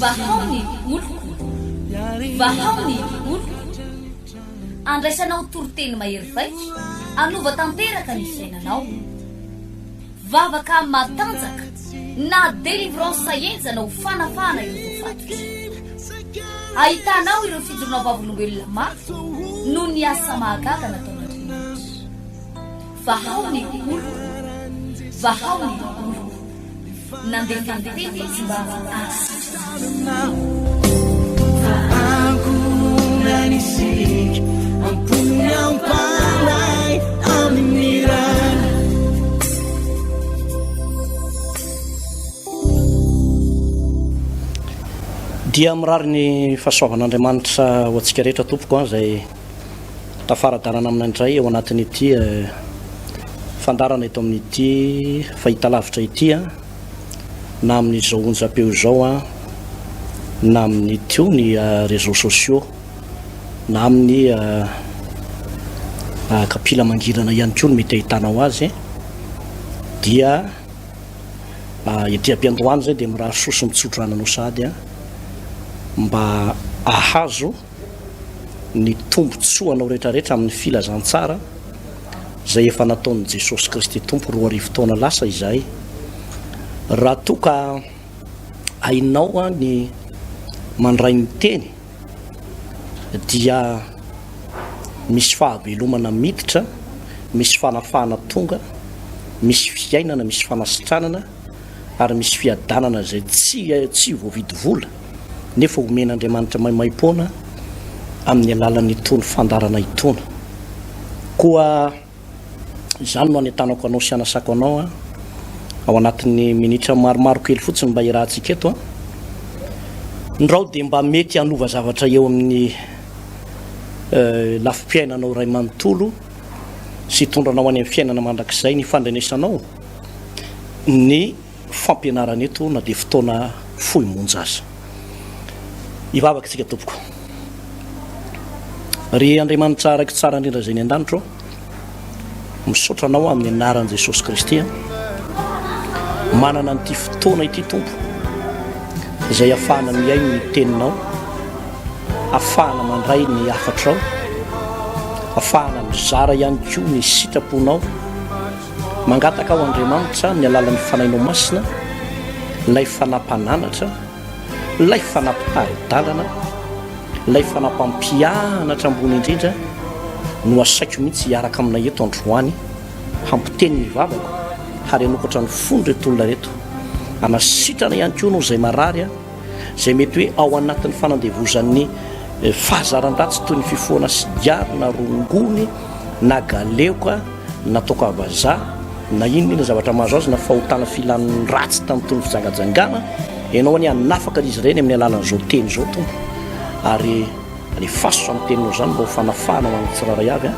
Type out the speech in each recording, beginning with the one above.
Vahao ny oloko, vahao ny oloko. Andraisanao toriteny mahery vaika hanova tanteraka ny fiainanao. Vavaka matanjaka na délivrance henjana ho fanafahana ireo voafatotra. Ahitanao ireo fijoroana vavolombelona mafy noho ny asa mahagaga nataon'Andriamanitra. Vahao ny oloko, vahao ny oloko. Nandefa ny teny izy mba hahasitrana Dia mirary ny fahasoavan'Andriamanitra ho antsika rehetra tompoko an, izay tafara-dalana amina indray ao anatin'ity fandaharana eto amin'ity fahitalavitra ity an, na amin'izao onjam-peo izao an, na amin'ny koa ny réseaux sociaux, na amin'ny kapila mangirana ihany koa no mety ahitanao azy, dia ety am-piandohana izay dia mirary soa sy mitsodrano anao sahady an, mba ahazo ny tombontsoanao rehetrarehetra amin'ny filazantsara izay efa nataon'i Jesosy Kristy Tompo 2000 taona lasa izay. Raha toa ka hainao ny mandray ny teny dia misy fahavelomana miditra, misy fanafahana tonga, misy fiainana, misy fanasitranana. ary misy fiadanana izay tsy tsy voavidy vola nefa omen'Andriamanitra maimaimpoana amin'ny alalan'itony fandaharana itony. Koa izany no anentanako anao sy anasako anao a, ao anatin'ny minitra maromaro kely fotsiny mba hiarahantsika eto a, ndrao dia mba mety hanova zavatra eo amin'ny lafim-piainanao iray manontolo sy hitondra anao any amin'ny fiainana mandrakizay ny fandrenesanao ny fampianarana eto na dia fotoana fohy monja aza. Hivavaka isika tompoko. Ry Andriamanitra araka tsara indrindra izay ny an-danitro, misaotra anao amin'ny anaran'i Jesosy Kristy. Manana an'ity fotoana ity Tompo izay afahana mihaino ny teninao, afahana mandray ny hafatrao, afahana mizara ihany koa ny sitraponao. Mangataka aho Andriamanitra amin'ny alalan'ny Fanahinao Masina, ilay Fanahy Mpananatra, ilay Fanahy Mpitari-dalana, ilay Fanahy Mpampianatra ambony indrindra, no asaiko mihitsy hiaraka aminay eto androany, hampiteny ny vavako, ary hanokatra ny fon'ireto olona ireto. Hanasitrana ihany koa anao izay marary, izay mety hoe ao anatin'ny fanandevozan'ny fahazaran-dratsy toy ny fifohana sigara na rongony na galeoka na toaka vazaha na inona inona zavatra mahazo azy na fahotana filan'ny ratsy tamin'ny toy ny fijangajangana, ianao anie hanafaka an'izy ireny amin'ny alalan'izao teny izao Tompo ary alefaso izany teninao izany mba ho fanafahana ho an'ny tsirairay avy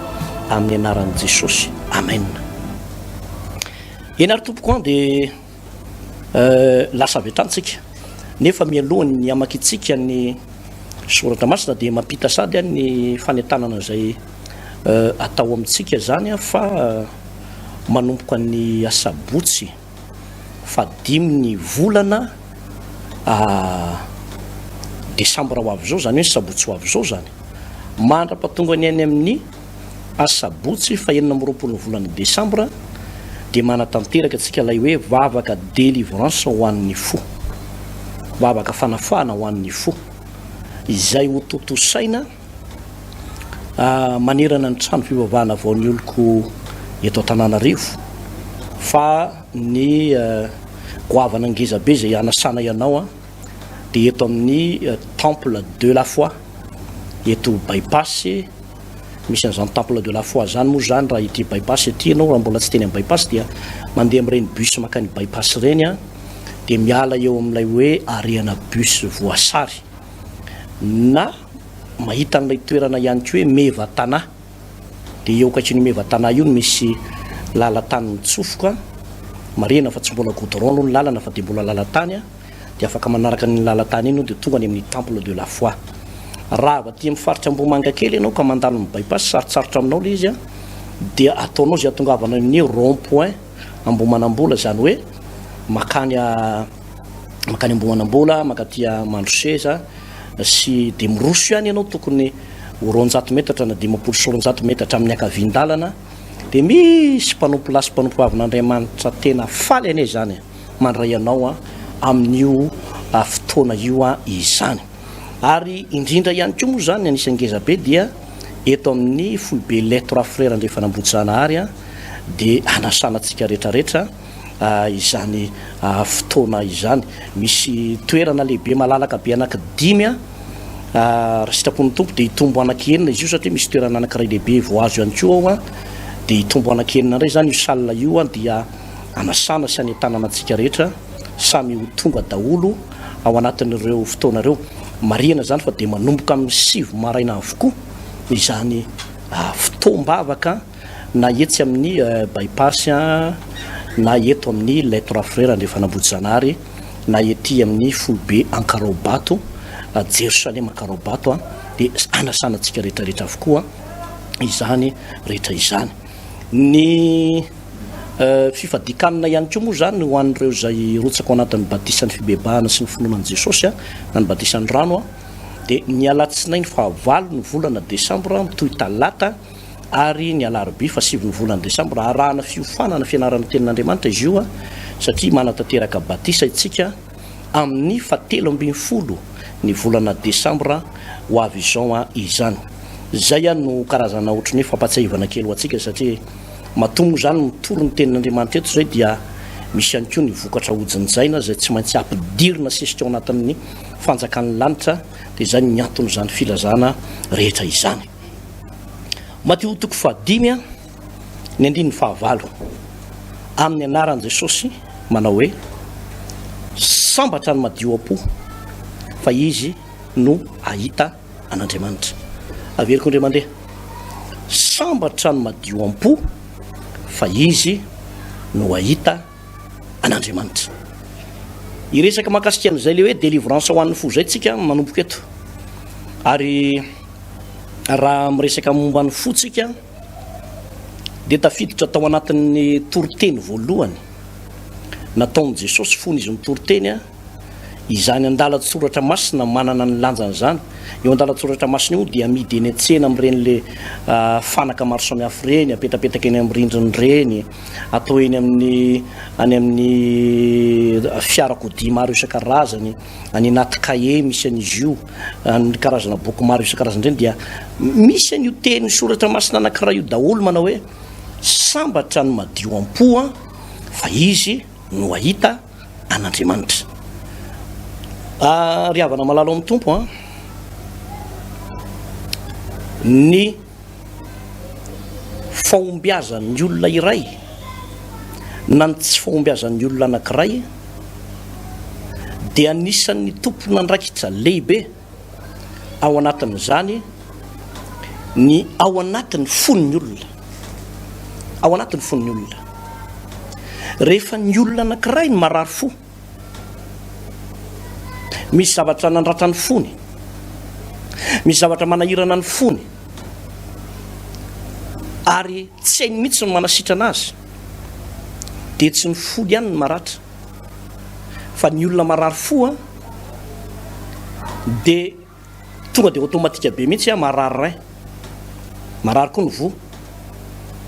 amin'ny anaran'i Jesosy. Amen. Eny ary tompoko an dia Lasa avy hatrany tsika. Nefa mialohan'ny hamakiantsika ny soratra masina dia mampita sady ny fanentanana izay atao amintsika izany fa manomboka ny asabotsy fahadimin'ny volana desambra ho avy izao, izany hoe ny sabotsy ho avy izao izany, mandra-pahatonga ny any amin'ny Asabotsy fahenina amby 20 ny volana desambra dia manatanteraka antsika ilay hoe vavaka délivrance ho an'ny fo. Vavaka fanafahana ho an'ny fo. Izay ho tontosaina manerana ny trano fivavahana vao ny oloko eto Antananarivo fa ny goavana ngeza be izay hanasana ianao dia eto amin'ny temple de la foi eto bypass Misy an'izany temple de la foi zany moa zany raha ety bypass ety ianao, raha mbola tsy teny amin'ny bypass dia mandeha amin'ireny bus mankany bypass ireny an, dia miala eo amin'ilay hoe arehana bus voasary na mahita an'ilay toerana ihany koa hoe Meva Tanà, dia eo akaikin'io Meva Tanà io no misy lalan-tany mitsofoka, marihina fa tsy mbola goudron aloha ny lalana fa dia mbola lalan-tany an. dia afaka manaraka an'iny lalan-tany iny dia tonga any amin'ny temple de la foi. Raha avy aty amin'ny faritra Ambohimangakely ianao ka mandalo ny bypass, sarotsarotra aminao ilay izy dia ataonao izay hahatongavana amin'ny rond point Ambohimanambola, izany hoe makany. Mankany Ambohimanambola, mankaty Mandroseza sy dia miroso ihany ianao tokony ho 200 metatra na 250 metatra amin'ny ankavian-dalana dia misy mpanompo lahy sy mpanompo vavin'Andriamanitra tena faly anie izany mandray anao amin'io fotoana io izany. Ary indrindra ihany koa moa izany ny anisan'ny ngeza be dia eto amin'ny foibe Les Trois Frères Andrefanambohijanahary dia hanasana antsika rehetrarehetra izany fotoana izany. Misy toerana lehibe malalaka be anaky dimy raha sitrapon'ny Tompo dia hitombo anaky enina izy io satria misy toerana anankiray lehibe voahazo ihany koa ao dia hitombo anaky enina indray izany io salle io dia anasana sy anentanana antsika rehetra samy ho tonga daholo ao anatin'ireo fotoana ireo. Marihana izany fa dia manomboka amin'ny sivy maraina avokoa izany fotoam-bavaka na etsy amin'ny By-pass na eto amin'ny Les Trois Frères Andrefanambohijanahary na ety amin'ny foibe Ankaraobato, Jerosalema Ankaraobato dia anasana antsika rehetra rehetra avokoa izany rehetra izany. Ny fifadian-kanina ihany koa moa izany ho an'ireo izay hirotsaka ao anatin'ny batisan'ny fibebahana sy ny finoana an'i Jesosy na ny batisan'ny rano dia ny alatsinainy fahavalo ny volana desambra mitohy talata ary ny alarobia fahasivy ny volana desambra arahana fiofanana fianarana ny tenin'Andriamanitra izy io satria manatanteraka batisa isika amin'ny fahatelo ambin'ny folo ny volana desambra ho avy izao izany. Izay no karazana ohatran'ny hoe fampatsiahivana kely ho antsika satria matoa moa izany mitory ny tenin'Andriamanitra eto izay dia misy ihany koa ny vokatra hojinjaina izay tsy maintsy ampidirina sesika ao anatin'ny fanjakan'ny lanitra dia izay ny anton'izany filazana rehetra izany. Matio toko fahadimy ny andininy fahavalo, Amin'ny anaran'i Jesosy manao hoe, Sambatra ny madio am-po, fa izy no hahita an'Andriamanitra. Averiko indray mandeha, Sambatra ny madio am-po, fa izy no hahita an'Andriamanitra. Hiresaka mahakasika an'izay le hoe délivrance ho an'ny fo izay tsika manomboka eto. Ary raha miresaka momba ny fo tsika dia tafiditra tao anatin'ny toriteny voalohany nataon'i Jesosy fony izy nitory teny izany andalan-tsoratra masina manana ny lanjany izany. Io andalan-tsoratra masina io dia amidy eny an-tsena amin'ireny le fanaka maro samihafa ireny, apetapetaka eny amin'ny rindrina ireny, atao eny amin'ny any amin'ny fiarakodia maro isan-karazany, any anaty kahie misy an'izy io, amin'ny karazana boky maro isan-karazany ireny dia misy an'io teny soratra masina anankiray io daholo manao hoe sambatra ny madio am-po fa izy no hahita an'Andriamanitra. Ry havana malala ao amin'ny Tompo an, ny fahombiazan'ny olona iray na ny tsy fahombiazan'ny olona anankiray dia anisan'ny tompon'andraikitra lehibe ao anatin'izany ny ao anatin'ny fon'ny olona, ao anatin'ny fon'ny olona. Rehefa ny olona anankiray no marary fo, misy zavatra nandratra ny fony, misy zavatra manahirana ny fony, ary tsy hainy mihitsy ny manasitrana azy, dia tsy ny fo ihany no maratra, fa ny olona marary fo an, dia tonga dia automatique be mihitsy an, marary rein, marary koa ny voa.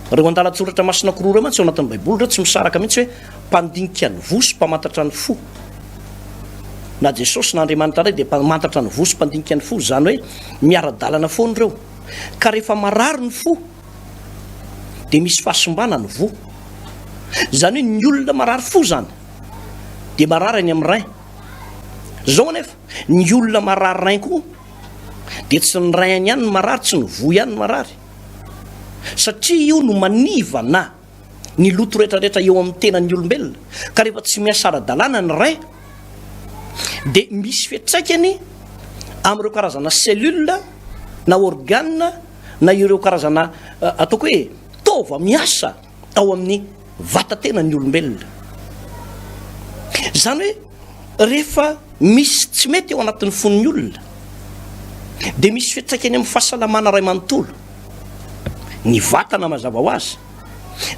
Ireo andalan-tsoratra masina ankiroa ireo mantsy ao anatin'ny baiboly ireo tsy misaraka mihitsy hoe mpandinika ny voa sy mpamantatra ny fo. Na Jesosy na Andriamanitra Ray dia mpamantatra ny voa sy mpandinika ny fo, izany hoe miara-dalana foana ireo. Ka rehefa marary ny fo dia misy fahasimbana ny voa. Izany hoe ny olona marary fo izany dia marary any amin'ny rein. Izao anefa, ny olona marary rein koa dia tsy ny rein ihany no marary, tsy ny voa ihany no marary. Satria io no manivana ny loto rehetrarehetra eo amin'ny tenan'ny olombelona. Ka rehefa tsy miasa ara-dalàna ny rein dia misy fiantraikany amin'ireo karazana cellule na organe na ireo karazana ataoko hoe taova miasa ao amin'ny vata-tenan'ny olombelona. Izany hoe rehefa misy tsy mety ao anatin'ny fon'ny olona dia misy fiantraikany amin'ny fahasalamana iray manontolo, ny vatana mazava ho azy,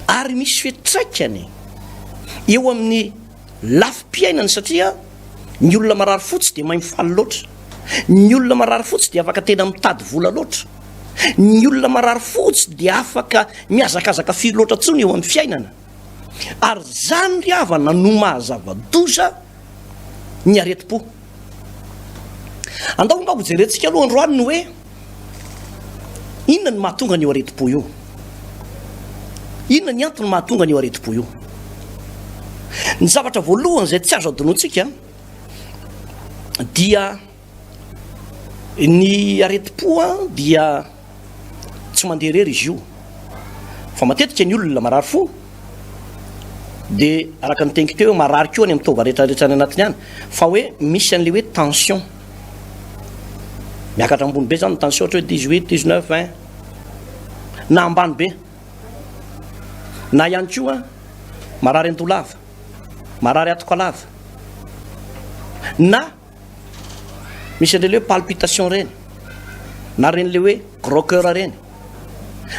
ary misy fiantraikany eo amin'ny lafim-piainany satria. Ny olona marary fo tsy dia mahay mifaly loatra. Ny olona marary fo tsy dia afaka tena mitady vola loatra. Ny olona marary fo tsy dia afaka mihazakazaka firy loatra intsony eo amin'ny fiainana. Ary izany ry havana no maha zava-doza ny aretim-po. Andao mba hojerentsika aloha androany ny hoe inona no mahatonga an'io aretim-po io. Inona ny antony mahatonga an'io aretim-po io? Ny zavatra voalohany izay tsy azo adinoantsika dia ny aretim-po dia tsy mandeha irery izy io. Fa matetika ny olona marary fo dia araka ny teniko teo hoe marary koa any amin'ny taova rehetrarehetra any anatiny any fa hoe misy an'ilay hoe tension. Miakatra ambony be zany ny tension ohatra hoe 18, 19, 20 na ambany be. Na ihany koa marary an-doha lava, marary atoka lava na Misy an'ireny hoe palpitation ireny, na ireny ilay hoe gros cœur ireny.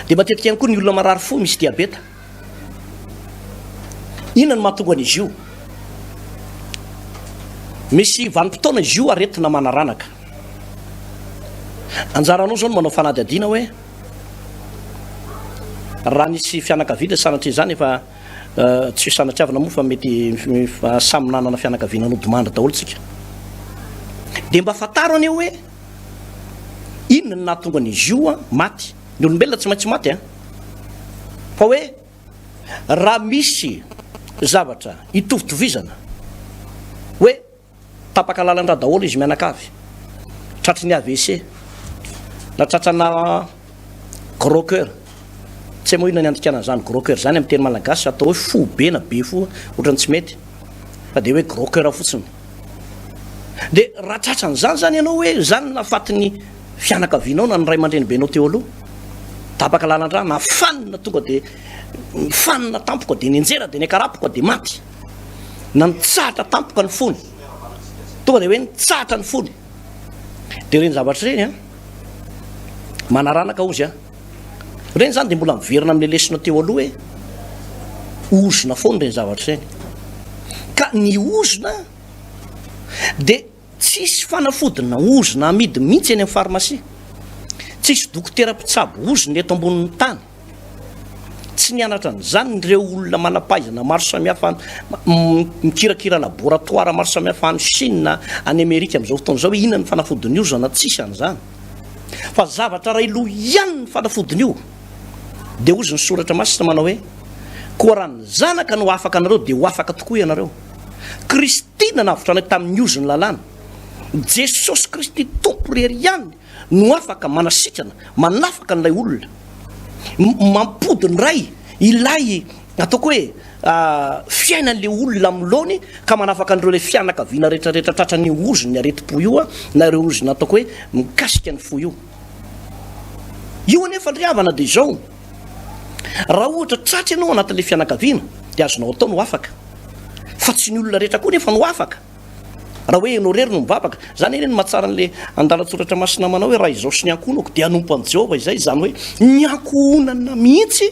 Dia matetika ihany koa ny olona marary fo misy diabeta. Inona no mahatonga an'izy io? Misy vanim-potoana izy io aretina manaranaka. Anjaranao izao no manao fanadihadiana hoe raha nisy fianakaviana sanatria izany efa Tsy ho sanatriavina moa fa mety samy nanana fianakaviana nodimandry daholo tsika. Dia mba fantaro anie hoe inona no nahatonga an'izy io maty. Ny olombelona tsy maintsy maty an. Fa hoe raha misy zavatra itovitovizana hoe Tapaka lalan-drà daholo izy mianakavy. Tratry ny AVC. Na tratrana gros coeur. Tsy hay moa inona ny andikana an'izany gros coeur izany amin'ny teny malagasy, atao hoe fo be na be fo, ohatran'ny tsy mety. Fa dia hoe gros coeur fotsiny. Dia raha tratran'izany izany ianao hoe izany no nahafaty ny fianakavianao na ny ray aman-drenibenao teo aloha. Tapaka lalan-drà na fanina tonga dia fanina tampoka dia nianjera dia niakarapoka dia maty. na nitsahatra tampoka ny fony, tonga dia hoe nitsahatra ny fony, dia ireny zavatra ireny an, manaranaka ozy an, ireny izany dia mbola miverina amin'ilay lesona teo aloha hoe ozona foana ireny zavatra ireny, ka ny ozona dia tsisy fanafodina ozona amidy mihitsy eny amin'ny farmasia, tsisy dokotera mpitsabo ozona eto ambonin'ny tany. Tsy nianatra an'izany ireo olona manam-pahaizana maro samihafa mikirakira laboratoire maro samihafa any Chine, any Amerika amin'izao fotoana izao hoe inona ny fanafodin'ny ozona, tsisy an'izany. Fa zavatra iray loha ihany ny fanafodin'io. Dia hozy ny soratra masina manao hoe, Koa raha ny Zanaka no afaka anareo dia ho afaka tokoa ianareo. Kristy nanavotra anay tamin'ny ozon'ny lalàna. Jesosy Kristy Tompo irery ihany no afaka manasitrana, manafaka an'ilay olona, mampody indray ilay ataoko hoe fiainan'ilay olona amin'ny laony ka manafaka an'ireo ilay fianakaviana rehetrarehetra tratran'io ozon'ny aretim-po io na ireo ozona ataoko hoe mikasika ny fo io. Io anefa ry havana dia izao, raha ohatra tratra ianao anatin'ilay fianakaviana dia azonao atao no afaka, fa tsy ny olona rehetra koa nefa no afaka. Raha hoe ianao irery no mivavaka, izany anie no mahatsara an'ilay andalan-tsoratra masina manao hoe raha izaho sy ny ankohonako dia hanompo an'i Jehovah izay, izany hoe ny ankohonana mihitsy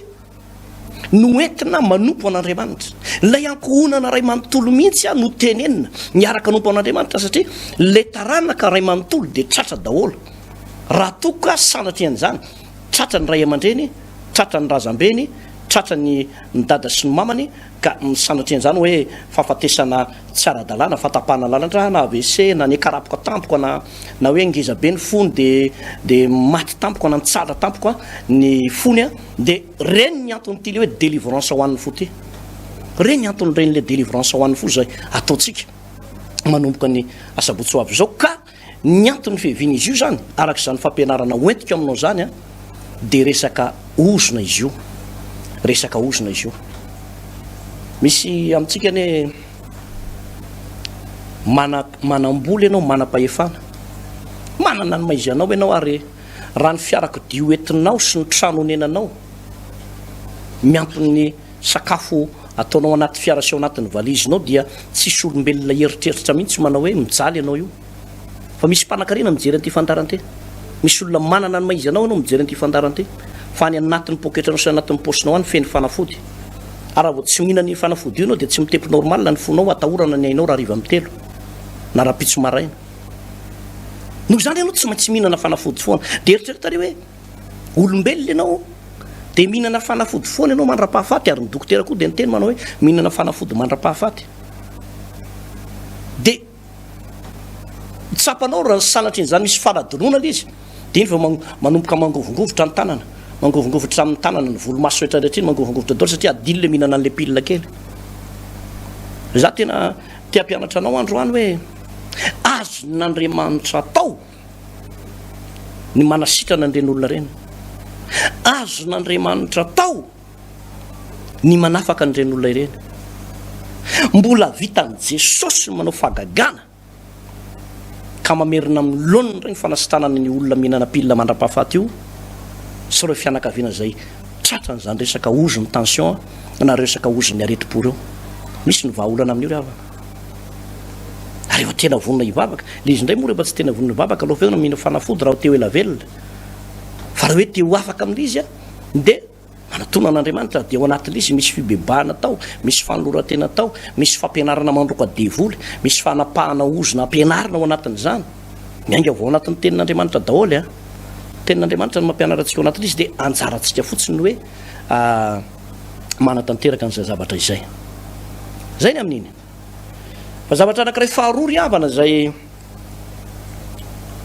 no entina manompo an'Andriamanitra. Ilay ankohonana iray manontolo mihitsy no tenenina miaraka hanompo an'Andriamanitra satria ilay taranaka iray manontolo dia tratra daholo. Raha toa ka sanatria an'izany, tratra ny ray aman-dreny, tratra ny razambeny, tratra ny ny dada sy ny mamany, Ka ny sanatrian'izany hoe fahafatesana tsy ara-dalàna, fahatapahana lalan-drà na AVC na nikarapoka tampoka na na hoe ngeza be ny fony dia dia maty tampoka na nitsahatra tampoka ny fony an, dia ireny ny anton'ity ilay hoe délivrance ho an'ny fo ity. Ireny ny anton'ireny ilay délivrance ho an'ny fo izay ataontsika manomboka ny asabotsy ho avy izao ka Ny anton'ny fiavian'izy io izany, araka izany fampianarana hoentiko aminao izany an, dia resaka ozona izy io. Resaka ozona izy io. Misy amintsika anie mana, manam-bola ianao, manam-pahefana. Manana ny maha-izy anao ianao ary raha ny fiarakodia hoentinao sy ny trano onenanao miampy ny sakafo ataonao anaty fiara sy ao anatin'ny valizinao dia tsisy olombelona hieritreritra mihitsy manao hoe mijaly ianao io. Fa misy mpanankarena mijery an'ity fandaharana ity. Misy olona manana ny maha izy anao ianao mijery an'ity fandaharana ity. Fa any anatin'ny poketranao sy anatin'ny paosinao any feno fanafody. Ary raha vao tsy mihinana io fanafody io ianao dia tsy mitempo normal ny fonao, atahorana ny ainao raha hariva amin'ny telo. na rahampitso maraina. Noho izany ianao tsy maintsy mihinana fanafody foana. Dia eritreretareo hoe olombelona ianao dia mihinana fanafody foana ianao mandra-pahafaty ary ny dokotera koa dia niteny manao hoe mihinana fanafody mandra-pahafaty. Dia tsapanao raha sanatria an'izany misy fanadinoana ilay izy dia iny vao manomboka mangovongovitra ny tanana, mangovongovitra amin'ny tanana ny volomaso rehetra rehetra iny mangovongovitra daholo satria adino ilay mihinana an'ilay pilina kely. Za tena te hampianatra anao androany hoe azon'Andriamanitra atao ny manasitrana an'ireny olona ireny. Azon'Andriamanitra atao ny manafaka an'ireny olona ireny. Mbola vitan'i Jesosy ny manao fahagagana ka mamerina amin'ny laoniny indray ny fanasitranana ny olona mihinana pilina mandra-pahafaty io sy ireo fianakaviana izay tratran'izany resaka ozon'ny tension na resaka ozon'ny aretim-po ireo. Misy ny vahaolana amin'io ry havana. Ary efa tena vonona hivavaka. Ilay izy indray moa rehefa tsy tena vonona hivavaka aloha feona mino fanafody raha te ho ela velona. Fa raha hoe te ho afaka amin'ilay izy dia Manatona an'Andriamanitra dia ao anatin'izy misy fibebahana atao, misy fanoloran-tena atao, misy fampianarana mandroaka devoly, misy fanapahana ozona ampianarina ao anatin'izany. Miainga avy ao anatin'ny tenin'Andriamanitra daholo a. Tenin'Andriamanitra no mampianatra antsika ao anatin'izy dia anjarantsika fotsiny ny hoe manatanteraka an'izay zavatra izay. Izay ny amin'iny. Fa zavatra anankiray faharoa ry havana izay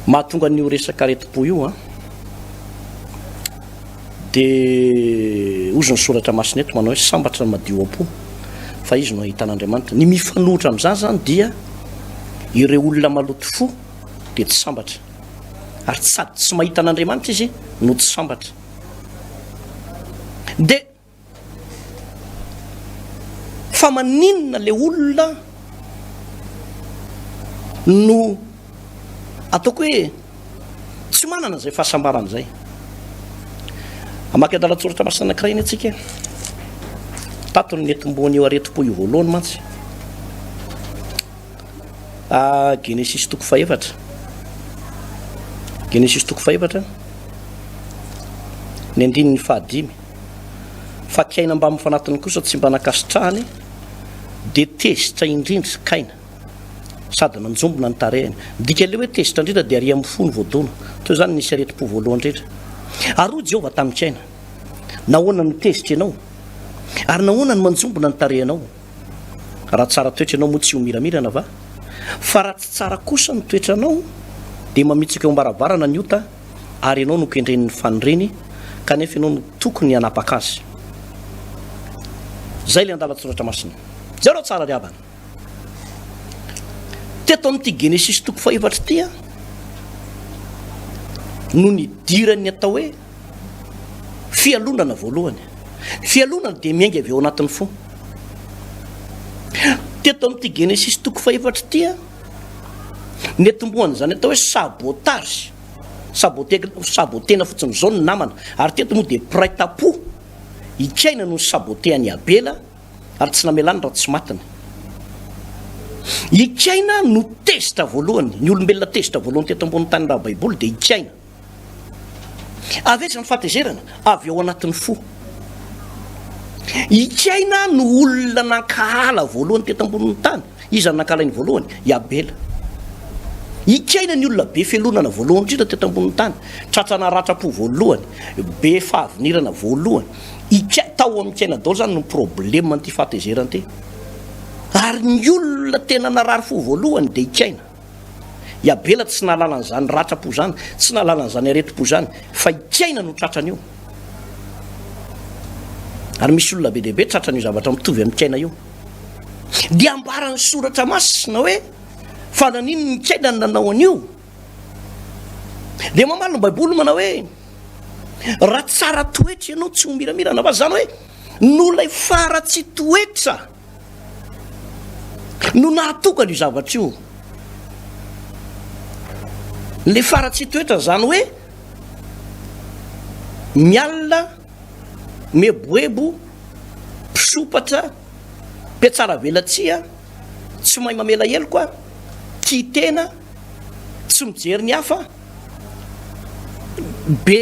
mahatonga an'io resaka aretim-po io an, dia hozy ny soratra masina eto manao hoe sambatra ny madio am-po fa izy no hahita an'Andriamanitra. Ny mifanohitra amin'izany izany dia ireo olona maloto fo dia tsy sambatra. Ary sady tsy mahita an'Andriamanitra izy no tsy sambatra. Dia Fa maninona le olona no ataoko hoe tsy manana izay fahasambarana izay? Hamaky andalan-tsoratra masina anankiray anie tsika e. Tato ny netombohan'io aretim-po io voalohany mantsy. Ah, Genesisy toko fahefatra. Genesisy toko fahefatra. Ny andininy fahadimy. Fa Kaina mbamin'ny fanatiny kosa tsy mba nankasitrahany, dia tezitra indrindra Kaina, sady nanjombona ny tarehiny. Ny dikan'ilay hoe tezitra indrindra dia ary amin'ny fo no voadona. Toy izany no nisy aretim-po voalohany indrindra. Ary hoy Jehovah tamin'i Kaina, Nahoana no tezitra ianao? Ary nahoana no manjombona ny tarehinao? Raha tsara toetra ianao moa tsy ho miramirana va? Fa raha tsy tsara kosa ny toetranao, dia mamitsaka eo am-baravarana ny ota, ary ianao no kendren'ny faniriany, kanefa ianao no tokony hanapaka azy. Izay ilay andalan-tsoratra masina. Jereo tsara ry havana. Teto amin'ity Genesisy toko fahefatra ity no nidiran'ny atao hoe fialonana voalohany. Fialonana dia miainga avy ao anatin'ny fo. Teto amin'ity Genesisy toko fahefatra ity Netombohan'izany atao hoe sabotage, sabote, sabotena fotsiny izao ny namana, ary teto moa dia mpiray tampo i Kaina no nisabote an'i Abela ary tsy namelany raha tsy matiny. I Kaina no tezitra voalohany, ny olombelona tezitra voalohany teto ambonin'ny tany raha baiboly dia i Kaina. Avy aiza ny fahatezerana? Avy ao anatin'ny fo. I Kaina no olona nankahala voalohany teto ambonin'ny tany. Iza no nankahalainy voalohany? I Abela. I Kaina ny olona be fialonana voalohany indrindra teto ambonin'ny tany. Tratra naratra-po voalohany, be fahavinirana voalohany. I Ka-, tao amin'i Kaina daholo izany no problème an'ity fahatezerana ity. Ary ny olona tena narary fo voalohany dia i Kaina. I Abela tsy nahalala an'izany ratram-po izany, tsy nahalala an'izany aretim-po izany, fa i Kaina no tratran'io. Ary misy olona be dia be tratran'io zavatra mitovy amin'i Kaina io. Dia ambaran'ny soratra masina hoe fa naninona i Kaina no nanao an'io? Dia mamaly ny Baiboly manao hoe raha tsara toetra ianao tsy ho miramirana fa izany hoe noho ilay faharatsian toetra no nahatonga an'io zavatra io. Ilay faharatsian-toetra izany hoe mialona, mieboebo, mpisompatra, mpiatsara velatsihy, tsy mahay mamela heloka, tia tena, tsy mijery ny hafa, be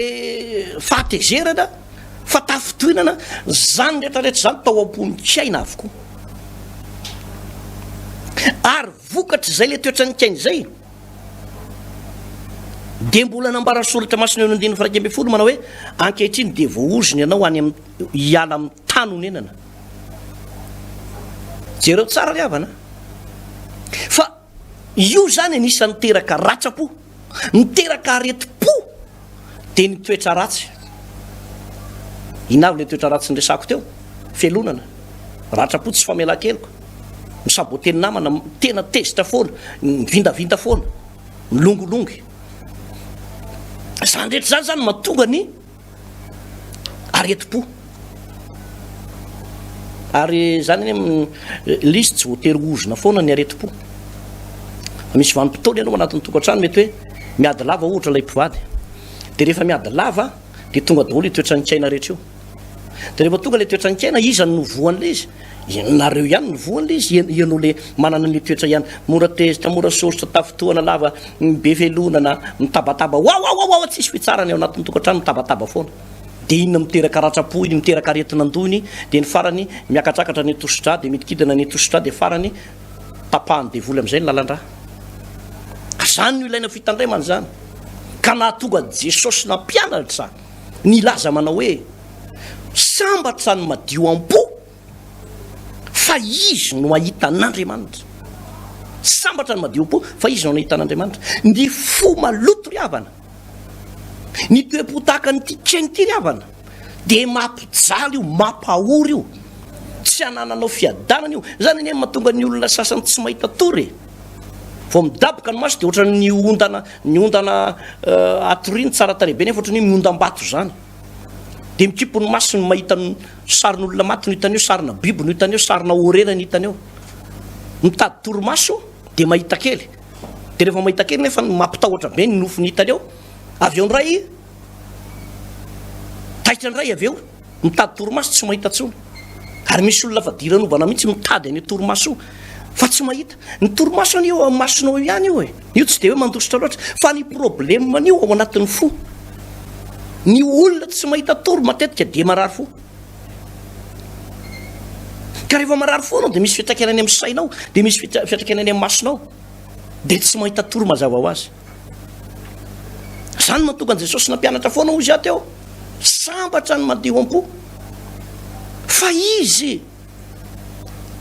fahatezerana. Fa tafintohinana izany rehetra rehetra izany tao am-pon'i Kaina avokoa. Ary vokatr'izay ilay toetran'ny Kaina izay, dia mbola nambaran'ny Soratra Masina eo amin'ny andininy faha 11 manao hoe, Ankehitriny dia voaozona ianao any amin'ny, hiala amin'ny tany onenana. Jereo tsara ry havana fa io izany anisan'ny miteraka ratram-po, miteraka aretim-po dia ny toetra ratsy. Inona avy ilay toetra ratsy niresahako teo? Fialonana, ratram-po, tsy famelan-keloka, misaboter ny namana, tena tezitra foana, mivindavinda foana, milongilongy. Izany rehetra izany izany mahatonga ny aretim-po. Ary izany anie ilay izy tsy voatery ho ozona foana ny aretim-po. Fa misy vanim-potoana ianao anatin'ny tokantrano mety hoe miady lava ohatra ilay mpivady. Dia rehefa miady lava dia tonga daholo io toetran'ny kaina rehetra io. Dia rehefa tonga ilay toetran'ny kaina, iza no voan'ilay izy? Nareo ihany no voan'ilay izy, ianao ilay manana an'ilay toetra ihany. Mora tezitra, mora sosotra, tafintohana lava, be felonana, mitabataba, wawawawa, tsisy fitsarana ao anatin'ny tokantrano, mitabataba foana. Dia inona miteraka ratram-po iny, miteraka aretin'andoha iny, dia ny farany miakatrakatra ny tosi-drà, dia midikidina ny tosi-drà, dia farany tapahan'ny devoly amin'izay ny lalan-drà. Izany no ilaina fitandremana izany. Ka nahatonga Jesosy nampianatra nilaza manao hoe, Sambatra ny madio am-po, fa izy no hahita an'Andriamanitra. Sambatra ny madio am-po, fa izy no hahita an'Andriamanitra. Ny fo maloto ry havana, ny toe-po tahaka an'ity keny ity ry havana, dia mampijaly io, mampahory io, tsy anananao fiadanana io. Izany anie mahatonga ny olona sasany tsy mahita tory e. Vao midaboka ny maso dia ohatran'ny ondana, ny ondana atoriany tsara tarehy be nefa ohatran'ny hoe miondam-bato izany. Dia mikipy ny masony mahita ny sarin'olona maty no hitany eo, sarina biby no hitany eo, sarina orera no hitany eo. Mitady torimaso dia mahita kely. Dia rehefa mahita kely nefa mampitahotra be ny nofiny hitany eo. Avy eo indray taitra indray avy eo. Mitady torimaso tsy mahita tsony. Ary misy olona fadiranovana mihitsy mitady an'io torimaso io fa tsy mahita. Ny torimaso anie eo amin'ny masonao eo ihany io e. Io tsy dia hoe mandositra loatra fa ny problème an'io ao anatin'ny fo. Ny olona tsy mahita tory matetika dia marary fo. Ka rehefa marary fo anao dia misy fiantraikany any amin'ny sainao, dia misy fiantraikany any amin'ny masonao. Dia tsy mahita tory mazava ho azy. Izany mahatonga an'i Jesosy nampianatra foana hoy izy aho teo. Sambatra ny madio am-po, fa izy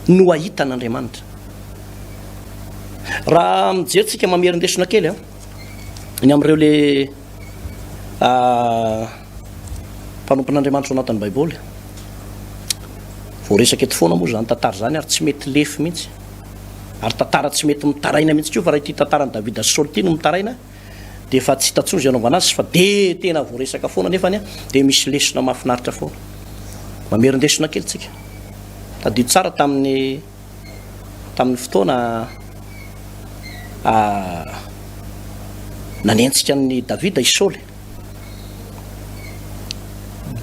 no hahita an'Andriamanitra. Raha mijery tsika mamerin-desona kely a, ny amin'ireo le mpanompon'Andriamanitra ao anatin'ny Baiboly. Voaresaka eto foana moa izany tantara izany ary tsy mety lefy mihitsy. Ary tantara tsy mety mitaraina mihitsy koa fa raha ity tantaran'i Davida sy Saoly ity no mitaraina dia efa tsy hita intsony izay anaovana azy fa dia tena voaresaka foana nefany dia misy lesona mahafinaritra foana. Mamerin-desona kely tsika. Tadidio tsara tamin'ny tamin'ny fotoana nanenjika an'i Davida i Saoly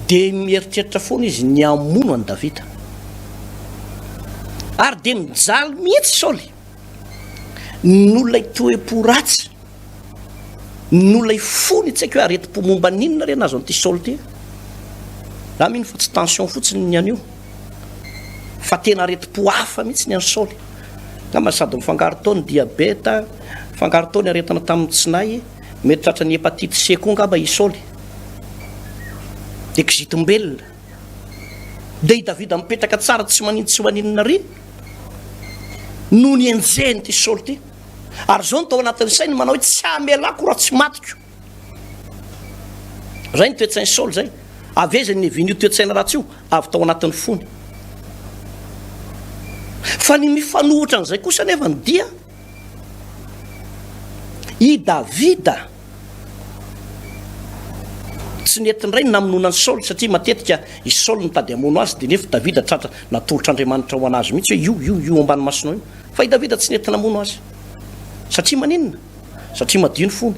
dia mieritreritra foana izy ny hamono an'i Davida. Ary dia mijaly mihitsy Saoly noho ilay toe-po ratsy, noho ilay fony, tsy haiko hoe aretim-po momba ny inona re nahazo an'ity Saoly ity. Za mino fa tsy tension fotsiny ny an'io, fa tena aretim-po hafa mihitsy ny an'i Saoly. Angamba sady mifangaro tao ny diabeta, mifangaro tao ny aretina tamin'ny tsinay, mety tratran'ny hépatite C koa angamba i Saoly. Dia kizitim-belona. Dia i Davida mipetraka tsara tsy manin tsy maninona ry no nienjehiny ity Saoly ity. Ary izao no tao anatin'ny sainy manao hoe tsy hamelako raha tsy matiko. Izay ny toe-tsain'i Saoly izay. Avy aiza ny niavian'io toe-tsaina ratsy io? Avy tao anatin'ny fony. Fa ny mifanohitra an'izay kosa anefa dia i Davida Tsy nety indray ny namonoana an'i Saoly satria matetika i Saoly nitady hamono azy dia nefa Davida tratra natolotr'Andriamanitra ho an'azy mihitsy hoe io, io, io ambany masonao io. Fa i Davida tsy nety namono azy. Satria maninona? Satria madio ny fony.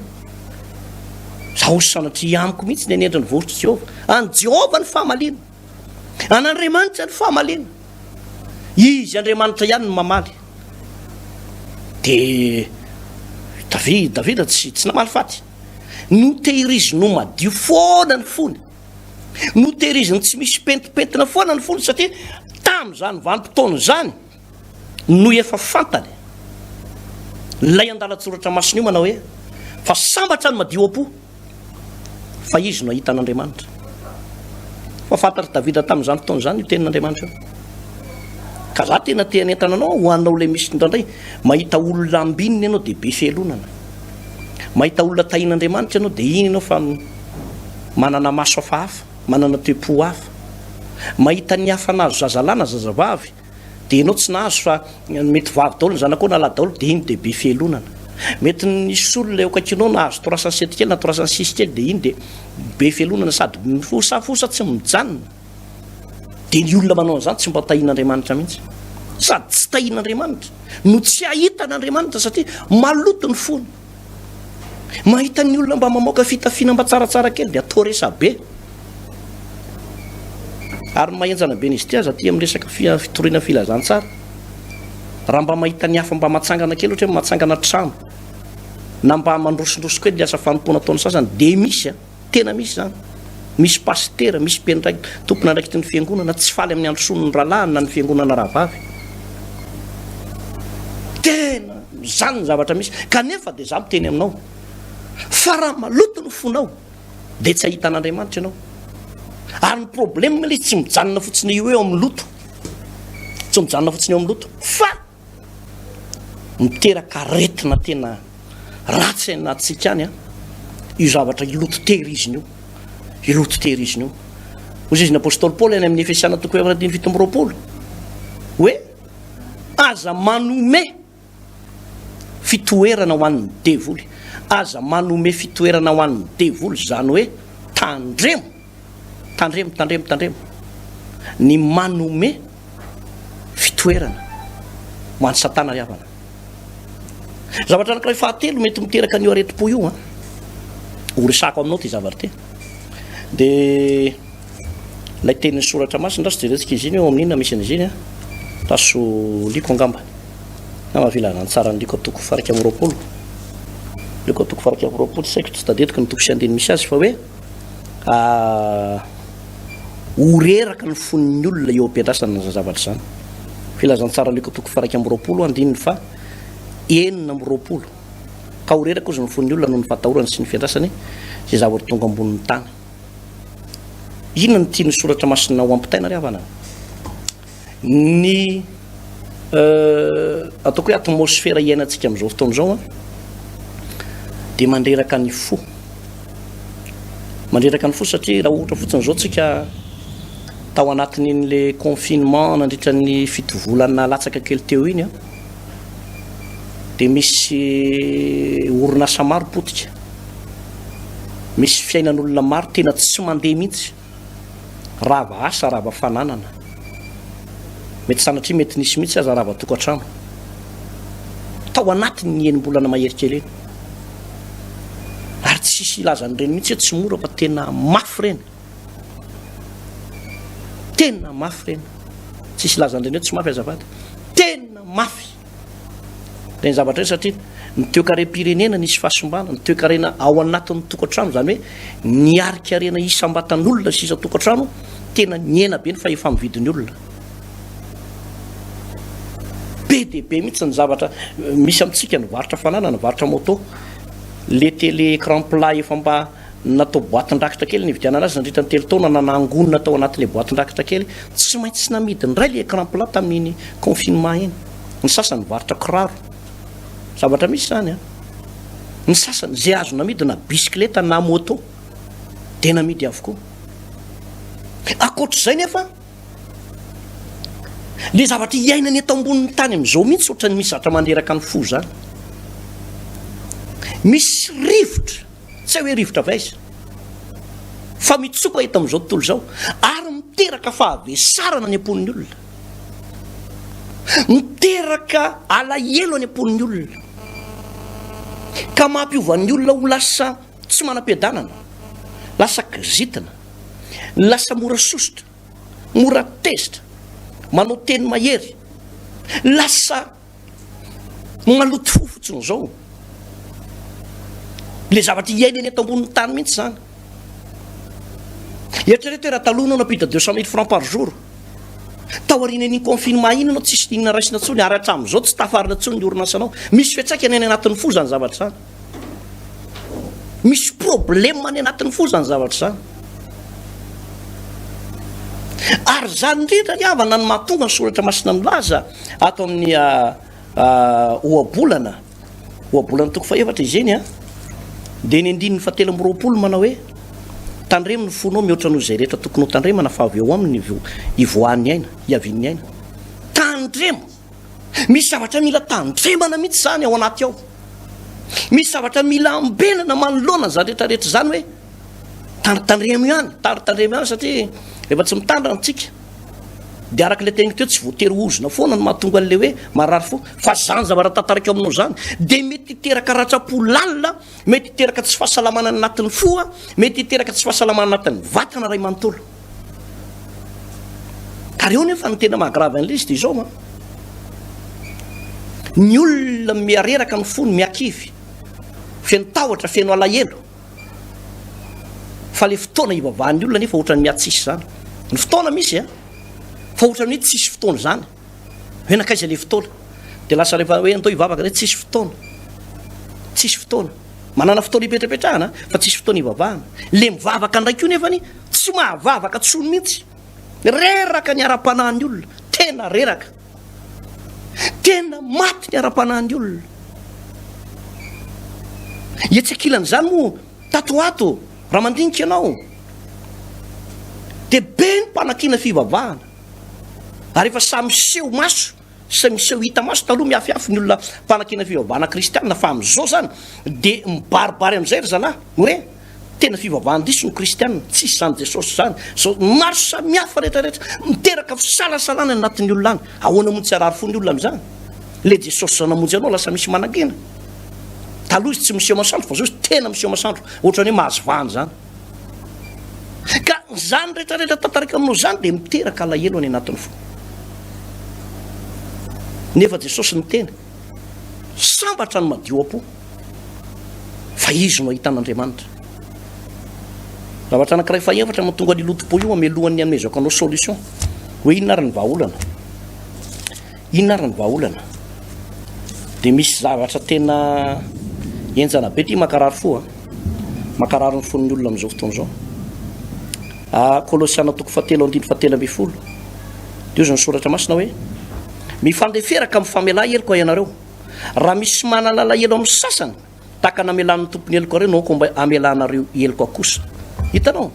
Zaho sanatria amiko mihitsy ny hanendry ny vohotr'i Jehovah. An'i Jehovah ny fahamaliana. An'Andriamanitra ny fahamaliana. Izy Andriamanitra ihany no mamaly. Dia Davida, Davida tsy, tsy namaly faty. Notehiriziny ho madio foana ny fony. Notehiriziny tsy misy pentimpentina foana ny fony satria tamin'izany vanim-potoana izany no efa fantany. Ilay andalan-tsoratra masina io manao hoe, Fa sambatra ny madio am-po, fa izy no hahita an'Andriamanitra. Fa fantatr'i Davida tamin'izany fotoana izany io tenin'Andriamanitra io. Ka za tena te hanentana anao ho anao ilay misy indraindray mahita olona ambinina ianao dia be fialonana. Mahita olona tahin'Andriamanitra ianao dia iny ianao fa manana maso hafahafa, manana toe-po hafa. Mahita ny hafa nahazo zazalahy na zazavavy Dia ianao tsy nahazo fa mety vavy daholo ny zanakao na lahy daholo dia iny dia be fialonana. Mety nisy olona eo akaikinao nahazo 307 kely na 306 kely dia iny dia be fialonana sady mifosafosa tsy mijanona. Dia ny olona manao an'izany tsy mba tahian'Andriamanitra mihitsy. Sady tsy tahian'Andriamanitra no tsy hahita an'Andriamanitra satria maloto ny fony. Mahita ny olona mba mamoaka fitafiana mba tsaratsara kely dia atao resabe. Ary ny mahenjana be an'izy ity aza aty amin'ny resaka fitoriana filazantsara. Raha mba mahita ny hafa mba matsangana kely ohatra hoe matsangana trano na mba mandrosondroso kely ny asa fanompoana ataon'ny sasany dia misy a, tena misy izany. Misy pasitera, misy mpiandraikitra, tompon'andraikitry ny fiangonana tsy faly amin'ny androsoan'ny rahalahiny na ny fiangonana rahavavy. Tena izany ny zavatra misy. Kanefa dia izaho miteny aminao fa raha maloto ny fonao dia tsy hahita an'Andriamanitra ianao. Ary ny problème ilay izy tsy mijanona fotsiny eo eo amin'ny loto. Tsy mijanona fotsiny eo amin'ny loto fa miteraka aretina tena ratsy anatintsika any an, io zavatra io loto tehirizina io. Io loto tehirizina io. Hoy izy ny apostoly Paoly any amin'ny Efesiana toko 4:27 hoe aza manome fitoerana ho an'ny devoly. Aza manome fitoerana ho an'ny devoly, izany hoe tandremo, tandremo, tandremo, tandremo ny manome fitoerana ho an'i Satana ry havana. Zavatra anankiray fahatelo mety miteraka an'io aretim-po io an, ho resahako aminao ity zavatra ity, dia Ilay tenin'ny soratra masina raha tsy jerentsika izy iny eo amin'ny inona misy an'izy iny an? Taso liko angamba. Angamba filazantsaran'i Lioka toko faha-21. Lioka toko faha-21, tsy haiko, tsy tadidiko ny toko sy andininy misy azy fa hoe ho reraka ny fon'ny olona eo am-piandrasana izany zavatra izany. Filazantsaran'i Lioka toko faha-21 andininy faha 26. Ka ho reraka ozy ny fon'ny olona noho ny fahatahorany sy ny fiandrasany izay zavatra tonga ambonin'ny tany. Inona no tian'ny soratra masina ho ampitaina ry havana? Ny ataoko hoe atmosfera iainantsika amin'izao fotoana izao dia mandreraka ny fo. Mandreraka ny fo satria raha ohatra fotsiny izao tsika tao anatin'iny le confinement nandritra ny fito volana latsaka kely teo iny dia misy orinasa maro potika. Misy fiainan'olona maro tena tsy mandeha mihitsy. Rava asa, rava fananana. Mety sanatria mety nisy mihitsy aza rava tokantrano. Tao anatin'ny enim-bolana mahery kely iny. Ary tsisy hilaza an'ireny mihitsy hoe tsy mora fa tena mafy ireny. Tena mafy ireny. Tsisy hilaza an'ireny hoe tsy mafy azafady. Tena mafy. Ireny zavatra ireny satria ny toekarem-pirenena nisy fahasimbana, ny toekarena ao anatin'ny tokantrano, izany hoe ny harikarena isam-batan'olona sy isan-tokantrano tena nihena be ny fahefa-mividin'ny olona. Be dia be mihitsy ny zavatra misy amintsika, ny varotra fananana, ny varotra moto, le télé écran plat efa mba natao boatin-drakitra kely nividianana azy nandritra ny telo taona na nangonina tao anatin'ilay boatin-drakitra kely, tsy maintsy namidy indray ilay écran plat tamin'iny confinement iny. Ny sasany nivarotra kiraro. Zavatra misy izany an. Ny sasany izay azo namidy na bisikileta na moto dia namidy avokoa. Ankoatr'izay nefa le zavatra iainana eto ambonin'ny tany amin'izao mihitsy ohatran'ny misy zavatra mandreraka ny fo izany. Misy rivotra Tsy hay hoe rivotra avy aiza fa mitsoka eto amin'izao tontolo izao ary miteraka fahavesarana any am-pon'ny olona. Miteraka alahelo any am-pon'ny olona. Ka mampiova ny olona ho lasa tsy manam-piadanana, lasa kizitina, lasa mora sosotra, mora tezitra, manao teny mahery, lasa Maloto fo fotsiny izao. Ilay zavatra iainana eto ambonin'ny tany mihitsy izany. Eritrereto hoe raha taloha ianao nampiditra 200 mille francs par jour. Taorian'iny confinement iny ianao tsisy inona raisina intsony ary hatramin'izao tsy tafarina intsony ny orinasanao. Misy fiantraikany any anatin'ny fo izany zavatra izany. Misy problème any anatin'ny fo izany zavatra izany. Ary izany indrindra ry havana no mahatonga ny soratra masina milaza ato amin'ny ohabolana, ohabolana toko fahefatra izy iny an, dia ny andininy fahatelo amby roapolo manao hoe tandremo ny fonao mihoatra noho izay rehetra tokony ho tandremana fa avy eo aminy ivoahan'ny aina, hiavian'ny aina. Tandremo! Misy zavatra mila tandremana mihitsy izany ao anaty ao. Misy zavatra mila ambenana manoloana izany rehetra rehetra izany hoe tandremo ihany, tandremo ihany satria rehefa tsy mitandrina antsika dia araka ilay teniko teo tsy voatery ozona foana no mahatonga an'ilay hoe marary fo fa izany zavatra tantaraiko aminao izany dia mety hiteraka ratram-po lalina, mety hiteraka tsy fahasalamana any anatin'ny fo, mety hiteraka tsy fahasalamana anatin'ny vatana iray manontolo. Ka reo nefa ny tena maha-grave an'ilay izy dia izao an. Ny olona mihareraka ny fony, mihakivy, feno tahotra, feno alahelo. Fa le fotoana hivavahan'ny olona nefa ohatran'ny miha-tsisy izany. Ny fotoana misy an, fa ohatran'ny hoe tsisy fotoana izany. Hoe nankaiza le fotoana? Dia lasa rehefa hoe andao hivavaka dia tsisy fotoana. Tsisy fotoana. Manana fotoana hipetrapetrahana fa tsisy fotoana hivavahana. Le mivavaka indray koa nefany tsy mahavavaka tsony mihitsy. Reraka ny ara-panahin'ny olona, tena reraka. Tena maty ny ara-panahin'ny olona. Etsy ankilan'izany moa, tato ho ato, raha mandinika ianao, dia be ny mpanakiana fivavahana. Ary efa samy miseho maso sy miseho hita maso taloha miafiafy ny olona mpanakiana fivavahana kristiana fa amin'izao izany dia mibaribary amin'izay ry zalahy hoe tena fivavahan-diso ny kristiana, tsisy izany Jesosy izany, zao maro samihafa rehetra rehetra miteraka fisalasalana any anatin'ny olona any. Ahoana moa tsy harary fo ny olona amin'izany? Le Jesosy izao namonjy anao lasa misy manangena. Taloha izy tsy miseho masoandro fa zao izy tena miseho masoandro, ohatran'ny hoe mahazo vahana izany. Ka izany rehetra rehetra tantaraiko aminao izany dia miteraka alahelo any anatin'ny fo. Nefa Jesosy niteny, sambatra ny madio am-po, fa izy no hahita an'Andriamanitra. Zavatra anankiray fahefatra mahatonga an'io lotom-po io amelohan'ny hanomezako anao solution. Hoe inona ary ny vahaolana? Inona ary ny vahaolana? Dia misy zavatra tena henjana be ity mankarary fo a. Mankarary ny fon'ny olona amin'izao fotoana izao. Ah, Kolosiana toko fahatelo andininy fahatelo ambin'ny folo. Dia hoy ny soratra masina hoe mifandefera ka mifamelà heloka ianareo. Raha misy manana alahelo amin'ny sasany, tahaka namelan'ny tompony heloka ireo no aoka mba hamelanareo heloka kosa. Hitanao?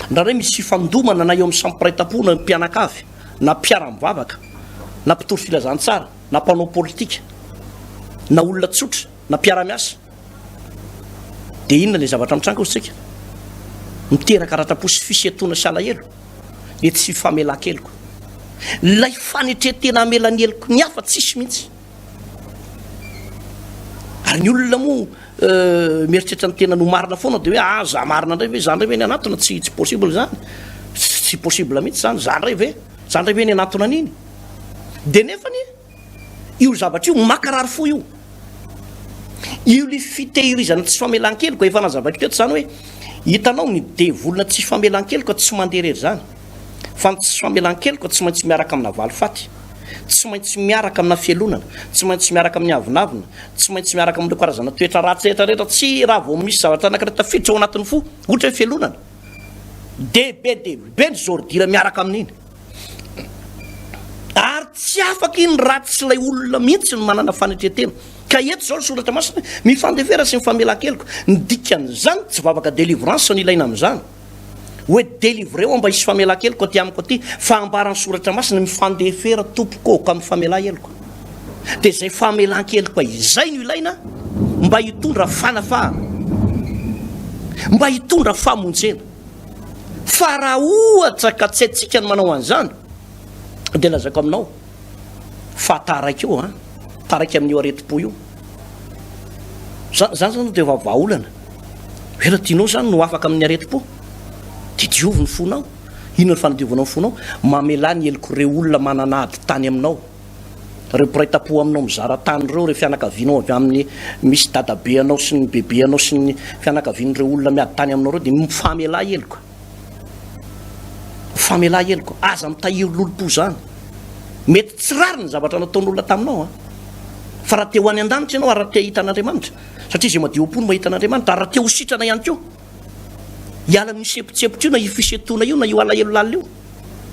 Indraindray misy fifandomana na eo amin'ny samy mpiray tampo na mpianakavy. na mpiara-mivavaka, na mpitory filazantsara, na mpanao politika, na olona tsotra, na mpiara-miasa. Dia inona ilay zavatra mitranga hoy isika? Miteraka ratram-po sy fisentoana sy alahelo, dia tsy fifamelan-keloka. Ilay fanetren-tena hamela ny heloky ny hafa tsisy mihitsy. Ary ny olona moa mieritreritra ny tenany ho marina foana dia hoe ah za marina indray ve, za indray ve ny anatona, tsy tsy possible izany, tsy possible mihitsy izany, za indray ve, za indray ve ny anatona an'iny. Dia nefany io zavatra io makarary fo io. Io le fitehirizana tsy famelan-keloka efa nazavaiko teto izany hoe hitanao ny devolina tsy famelan-keloka tsy mandeha irery izany fa ny tsy famelan-keloka tsy maintsy miaraka amina valifaty. Tsy maintsy miaraka amina fialonana, tsy maintsy miaraka amin'ny avonavona, tsy maintsy miaraka amin'ireo karazana toetra ratsy rehetra rehetra, tsy raha vao misy zavatra anankiray tafiditra ao anatin'ny fo, ohatra hoe fialonana, dia be dia be ny zordira miaraka amin'iny. Ary tsy afaka iny raha tsy ilay olona mihitsy no manana fanetren-tena. Ka eto izao ny soratra masina, mifandefera sy mifamelan-keloka. Ny dikan'izany tsy vavaka délivrance no ilaina amin'izany. Hoe delivreo aho mba hisy famelan-keloka aty amiko aty, fa ambaran'ny soratra masina, mifandefera tompoko ô, ka mifamelà heloka. Dia izay famelan-keloka izay no ilaina mba hitondra fanafahana, mba hitondra famonjena. Fa raha ohatra ka tsy haintsika ny manao an'izany, dia lazaiko aminao fa taraiky eo an, taraiky amin'io aretim-po io. Zany zany dia efa vahaolana. Hoe raha tianao zany no afaka amin'ny aretim-po, dia diovy ny fonao. Inona ny fanadiovanao ny fonao? Mamelà ny helok'ireo olona manana ady tany aminao. Ireo mpiray tampo aminao mizara tany ireo, ireo fianakavianao avy amin'ny misy dadabe anao sy ny bebe anao sy ny fianakavian'ireo olona miady tany aminao ireo dia mifamelà heloka. Mifamelà heloka. Aza mitahiry lolompo izany. Mety tsy rariny ny zavatra nataon'olona taminao an. Fa raha te ho any an-danitra ianao ary raha te hahita an'Andriamanitra, satria izay madio am-po no mahita an'Andriamanitra, ary raha te ho sitrana ihany koa, hiala amin'io sempontsempotra io na io fisentoana io na io alahelo lalina io,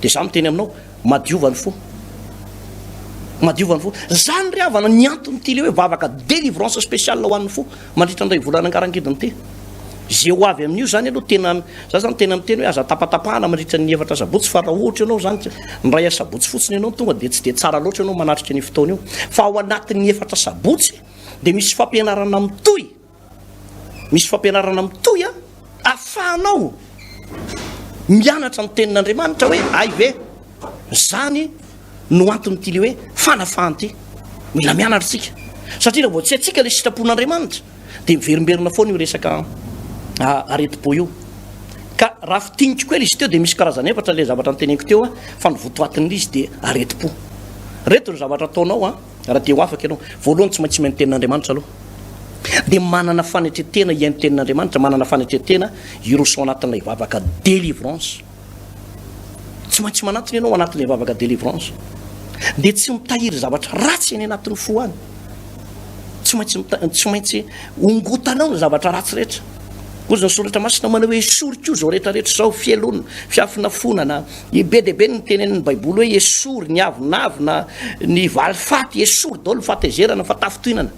dia izaho miteny aminao, madiova ny fo. Madiova ny fo. Izany ry havana ny anton'ity ilay hoe vavaka délivrance spéciale ho an'ny fo mandritra ny iray volana angarangidina ity. Izay ho avy amin'io izany aloha tena, za zany tena miteny hoe aza tapatapahana mandritra ny efatra asabotsy fa raha ohatra ianao zany ny iray asabotsy fotsiny ianao tonga dia tsy dia tsara loatra ianao manatrika an'io fotoana io. Fa ao anatin'ny efatra asabotsy dia misy fampianarana mitohy. Misy fampianarana mitohy a, afahanao mianatra ny tenin'Andriamanitra hoe ay ve zany no anton'ity le hoe fanafahana ity. Mila mianatra isika satria raha vao tsy haintsika le sitrapon'Andriamanitra dia miverimberina foana io resaka aretim-po io. Ka raha fintiniko kely izy teo dia misy karazany efatra le zavatra noteneniko teo a, fa ny votoatin'ilay izy dia aretim-po. Reto ny zavatra ataonao a. Raha te ho afaka ianao, voalohany tsy maintsy mihaino tenin'Andriamanitra aloha. Dia manana fanetren-tena hihaino tenin'Andriamanitra, manana fanetren-tena hiroso ao anatin'ilay vavaka délivrance. Tsy maintsy manatona ianao ao anatin'ilay vavaka délivrance. Dia tsy mitahiry zavatra ratsy any anatin'ny fo any. Tsy maintsy tsy maintsy ongotanao ny zavatra ratsy rehetra. Hoy ny soratra masina manao hoe esory koa izao rehetra rehetra izao, fialonana, fiafonafonana, Be dia be ny tenenin'ny Baiboly hoe esory ny avonavona, ny valifaty, esory daholo ny fahatezerana, ny fahatafintohinana.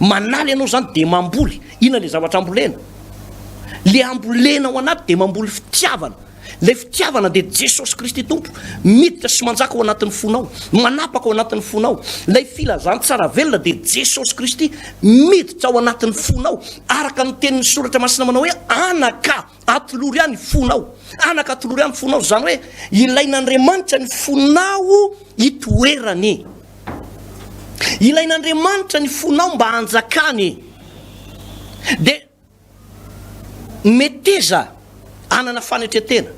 Manala ianao izany dia mamboly. Inona ilay zavatra ambolena? Ilay ambolena ao anaty dia mamboly fitiavana. Ilay fitiavana dia Jesosy Kristy Tompo miditra sy manjaka ao anatin'ny fonao, manapaka ao anatin'ny fonao. Ilay filazantsara velona dia Jesosy Kristy miditra ao anatin'ny fonao, araka ny tenin'ny Soratra Masina manao hoe anaka. Atolory ahy ny fonao. Anaka atolory ahy ny fonao, izany hoe ilain'Andriamanitra ny fonao hitoerany. Ilain'Andriamanitra ny fonao mba hanjakany. Dia meteza hanana fanetren-tena.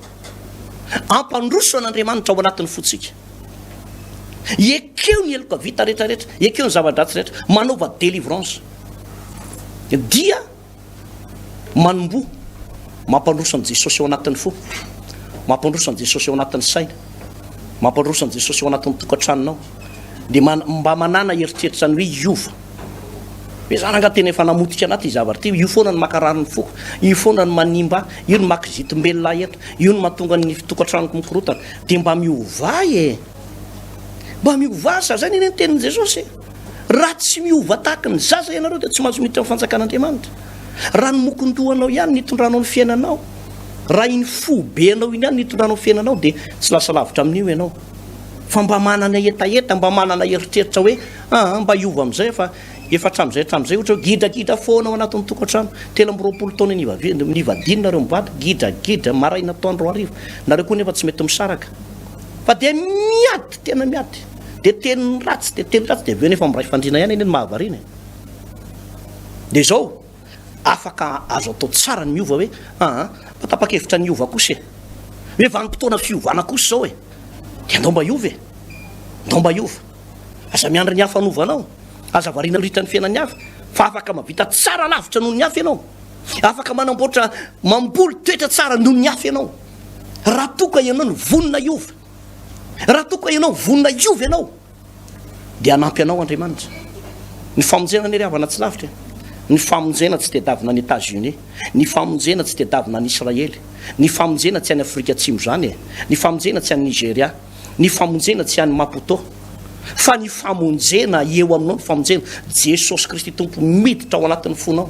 Ampandroso an'Andriamanitra ao anatin'ny fontsika. Ekeo ny heloka vita rehetrarehetra, ekeo ny zava-dratsy rehetra, manaova délivrance. Dia Manomboha mampandroso an'i Jesosy ao anatin'ny fo, mampandroso an'i Jesosy ao anatin'ny saina, mampandroso an'i Jesosy ao anatin'ny tokantranonao. Dia mba manàna eritreritra ny hoe hiova. Hoe za rangahy tena efa namotika anahy ity zavatra ity, io foana no mankarary ny foko, io foana no manimba ahy, io no maha-kizitim-belona ahy eto, io no mahatonga ny tokantranoko mikorotana. Dia mba miovà e! Mba miovà, sa zay anie ny tenin'i Jesosy e! Raha tsy miova tahaka ny zaza ianareo dia tsy mahazo miditra amin'ny fanjakan'Andriamanitra. Raha ny mokon-dohanao ihany no itondranao ny fiainanao, raha iny fo be anao iny ihany no itondranao ny fiainanao dia tsy lasa lavitra amin'io ianao. Fa mba manana hetaheta, mba manana eritreritra hoe aa mba hiova amin'izay fa efa hatramin'izay hatramin'izay ohatra hoe gidragidra foana ao anatin'ny tokantrano, 23 taona nivadiana nareo mivady, gidragidra maraina atoandro hariva, nareo koa nefa tsy mety misaraka fa dia miady, tena miady. Dia teny ratsy dia teny ratsy dia avy eo nefa miray fandriana ihany anie no mahavariana e. Dia izao, afaka azo atao tsara ny miova hoe aa mba tapa-kevitra ny hiova kosa e. Hoe vanim-potoana fiovana kosa izao e. Dia andao mba hiova e. Andao mba hiova. Aza miandry ny hafa hanova anao. Aza variana mandritra ny fiainan'ny hafa fa afaka mahavita tsara lavitra noho ny hafa ianao. Afaka manamboatra mamboly toetra tsara noho ny hafa ianao. Raha toa ka ianao no vonona hiova. Raha toa ka ianao vonona hiova ianao, dia hanampy anao Andriamanitra. Ny famonjena anie ry havana tsy lavitra e. Ny famonjena tsy tedavina any Etats-Unis, ny famonjena tsy tedavina any Israely, ny famonjena tsy any Afrika Atsimo izany e, ny famonjena tsy any Nigeria, ny famonjena tsy any Maputo. Fa ny famonjena eo aminao ny famonjena, Jesosy Kristy Tompo miditra ao anatin'ny fonao.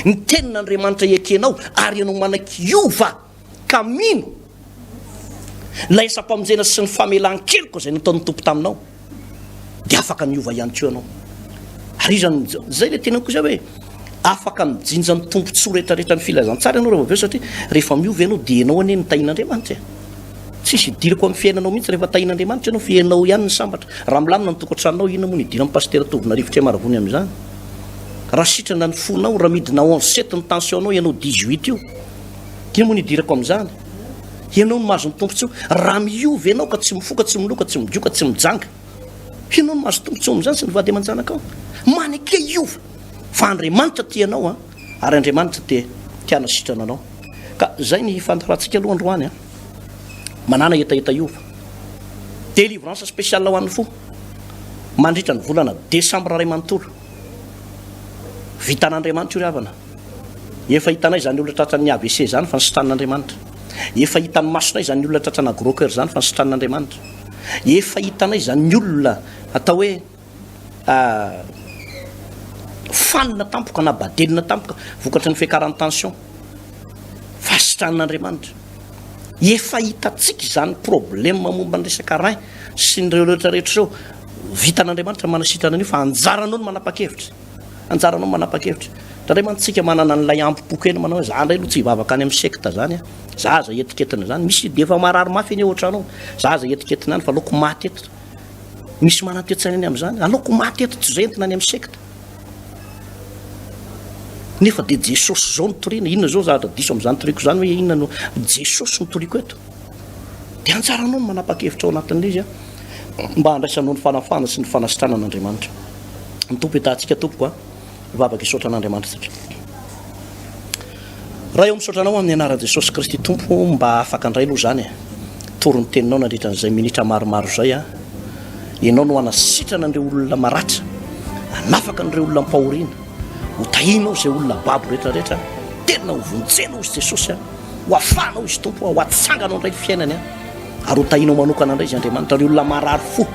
Ny tenin'Andriamanitra ekenao ary ianao manaiky hiova. ka mino ilay asam-pamonjena sy ny famelan-keloka izay nataon'ny Tompo taminao, dia afaka miova ihany koa ianao. Ary iza no, izay ilay teneniko izay hoe, afaka mijinja ny tombontsoa rehetrarehetra ny filazantsara ianao rehefa avy eo satria rehefa miova ianao dia ianao anie no tahian'Andriamanitra e. Tsisy idirako amin'ny fiainanao mihitsy rehefa tahian'Andriamanitra ianao fa ianao ihany no sambatra. Raha milamina ny tokantranonao, inona moa no idiran'ny Pasitera Tovonarivo Tremaravony amin'izany? Raha sitrana ny fonao, raha midina 11 sept ny tension-nao ianao 18 io, Inona moa no idirako amin'izany? Ianao no mahazo ny tombontsoa. Raha miova ianao ka tsy mifoka, tsy miloka, tsy migoka, tsy mijanga. Ianao no mahazo tombontsoa amin'izany sy ny vady aman-janakao. Maneke hiova. Fa Andriamanitra tia anao an, ary Andriamanitra te te hanasitrana anao. Ka izay ny fandaharantsika aloha androany an. Manàna hetaheta hiova. Délivrance spéciale ho an'ny fo. Mandritra ny volana desambra iray manontolo. Vitan'Andriamanitra io ry havana. Efa hitanay izany olona tratran'ny AVC izany fa nositranin'Andriamanitra. Efa hitan'ny masonay izany olona tratrana gros coeur izany fa nositranin'Andriamanitra. Efa hitanay izany olona atao hoe fanina tampoka na badelina tampoka vokatry ny fiakaran'ny tension fa sitranin'Andriamanitra. Efa hitantsika izany problème momba ny resaka rein sy ny ireo rehetra rehetra ireo. Vitan'Andriamanitra manasitrana an'io fa anjaranao ny manapa-kevitra. Anjaranao ny manapa-kevitra. Indraindray mantsy tsika manana an'ilay ambom-po kely manao hoe za indray aloha tsy hivavaka any amin'ny secte zany a. Za aza hetiketina zany. Misy dia efa marary mafy anie ohatranao. Za aza hetiketina any fa aleoko maty eto. Misy manan-toe-tsaina any amin'izany. Aleoko maty eto tsy izay entina any amin'ny secte. Nefa dia Jesosy izao no toriana. Inona izao zavatra diso amin'izany toriko izany hoe inona no Jesosy no toriko eto. Dia anjaranao ny manapa-kevitra ao anatin'ilay izy mba handraisanao ny fanafahana sy ny fanasitranan'Andriamanitra. Ny Tompo hitahantsika tompoko a. Hivavaka hisaotra an'Andriamanitra isika. Ray ô misaotra anao amin'ny anaran'i Jesosy Kristy Tompo mba afaka indray aloha izany e. Tory ny teninao nandritra an'izay minitra maromaro izay a. Ianao no hanasitrana an'ireo olona maratra, hanafaka an'ireo olona ampahoriana. Ho tahinao izay olona babo rehetra rehetra. Tena ho vonjenao izy Jesosy a. Ho afahanao izy Tompo a, ho atsanganao indray ny fiainany a. Ary ho tahinao manokana indray izy Andriamanitra, ireo olona marary fo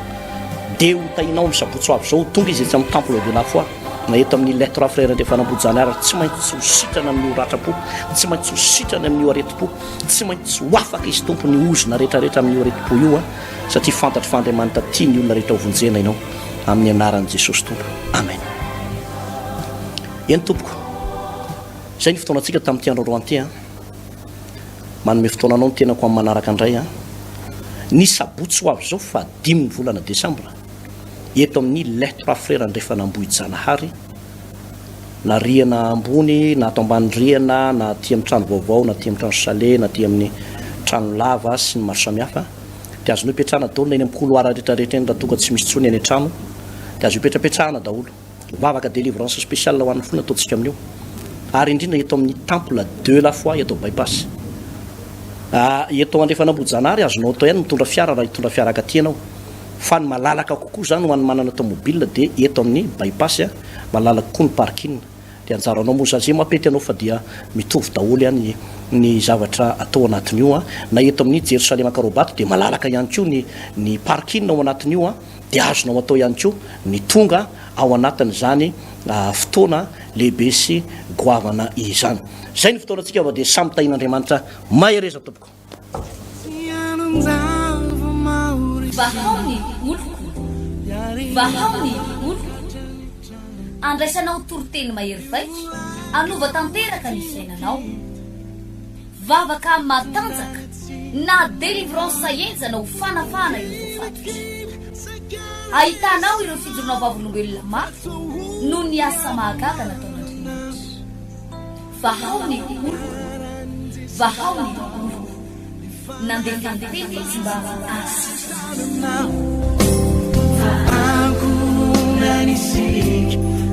dia ho tahinao amin'ny sabotsy ho avy izao, ho tonga izy etsy amin'ny Temple de la Foi na eto amin'ny Les Trois Frères Andrefanambohijanahary ary tsy maintsy ho sitrana amin'io ratram-po, tsy maintsy ho sitrana amin'io aretim-po, tsy maintsy ho afaka izy Tompo ny ozona rehetrarehetra amin'io aretim-po io satria fantatro fa Andriamanitra tia ny olona rehetra ho vonjena Ianao amin'ny anaran'i Jesosy Tompo. Amen. Eny tompoko, izay ny fotoanantsika tamin'ity andro androany ity an. Manome fotoana anao ny tenako amin'ny manaraka indray an! Ny sabotsy ho avy izao faha dimy ny volana desambra, eto amin'ny Les Trois Frères Andrefana Ambohijanahary, na rihana ambony na ato ambany rihana na aty amin'ny trano vaovao na aty amin'ny trano chalet na aty amin'ny trano lava sy ny maro samihafa dia azonao ipetrahana daholo na eny amin'ny couloir rehetra rehetra eny raha toa ka tsy misy intsony any an-trano dia azo ipetrapetrahana daholo. Vavaka délivrance spéciale ho an'ny fo no ataontsika amin'io. Ary indrindra eto amin'ny temple de la foi eto Bypass. Ah, eto Andrefan'Ambohijanahary azonao atao ihany mitondra fiara raha hitondra fiara akaty ianao. Fa ny malalaka kokoa izany ho an'ny manana tomobile dia eto amin'ny Bypass, malalaka kokoa ny parking. Dia anjaranao moa izany, izay mampety anao fa dia mitovy daholo ihany ny zavatra atao anatin'io. Na eto amin'ny Jerosalema Ankaraobato dia malalaka ihany koa ny ny parking ao anatin'io. dia azonao atao ihany koa ny tonga ao anatin'izany fotoana lehibe sy goavana izany. Izay ny fotoanantsika fa dia samy tahian'Andriamanitra mahereza tompoko. Vahao ny oloko, vahao ny oloko. Andraisanao toriteny mahery vaika, hanova tanteraka ny fiainanao. Vavaka matanjaka na délivrance henjana ho fanafahana ireo voafatotra. Ahitanao ireo fijoroana vavolombelona mafy noho ny asa mahagaga nataon'Andriamanitra. Vahao ny oloko, vahao ny oloko. Nandefa ny teny izy mba hahasitrana azy.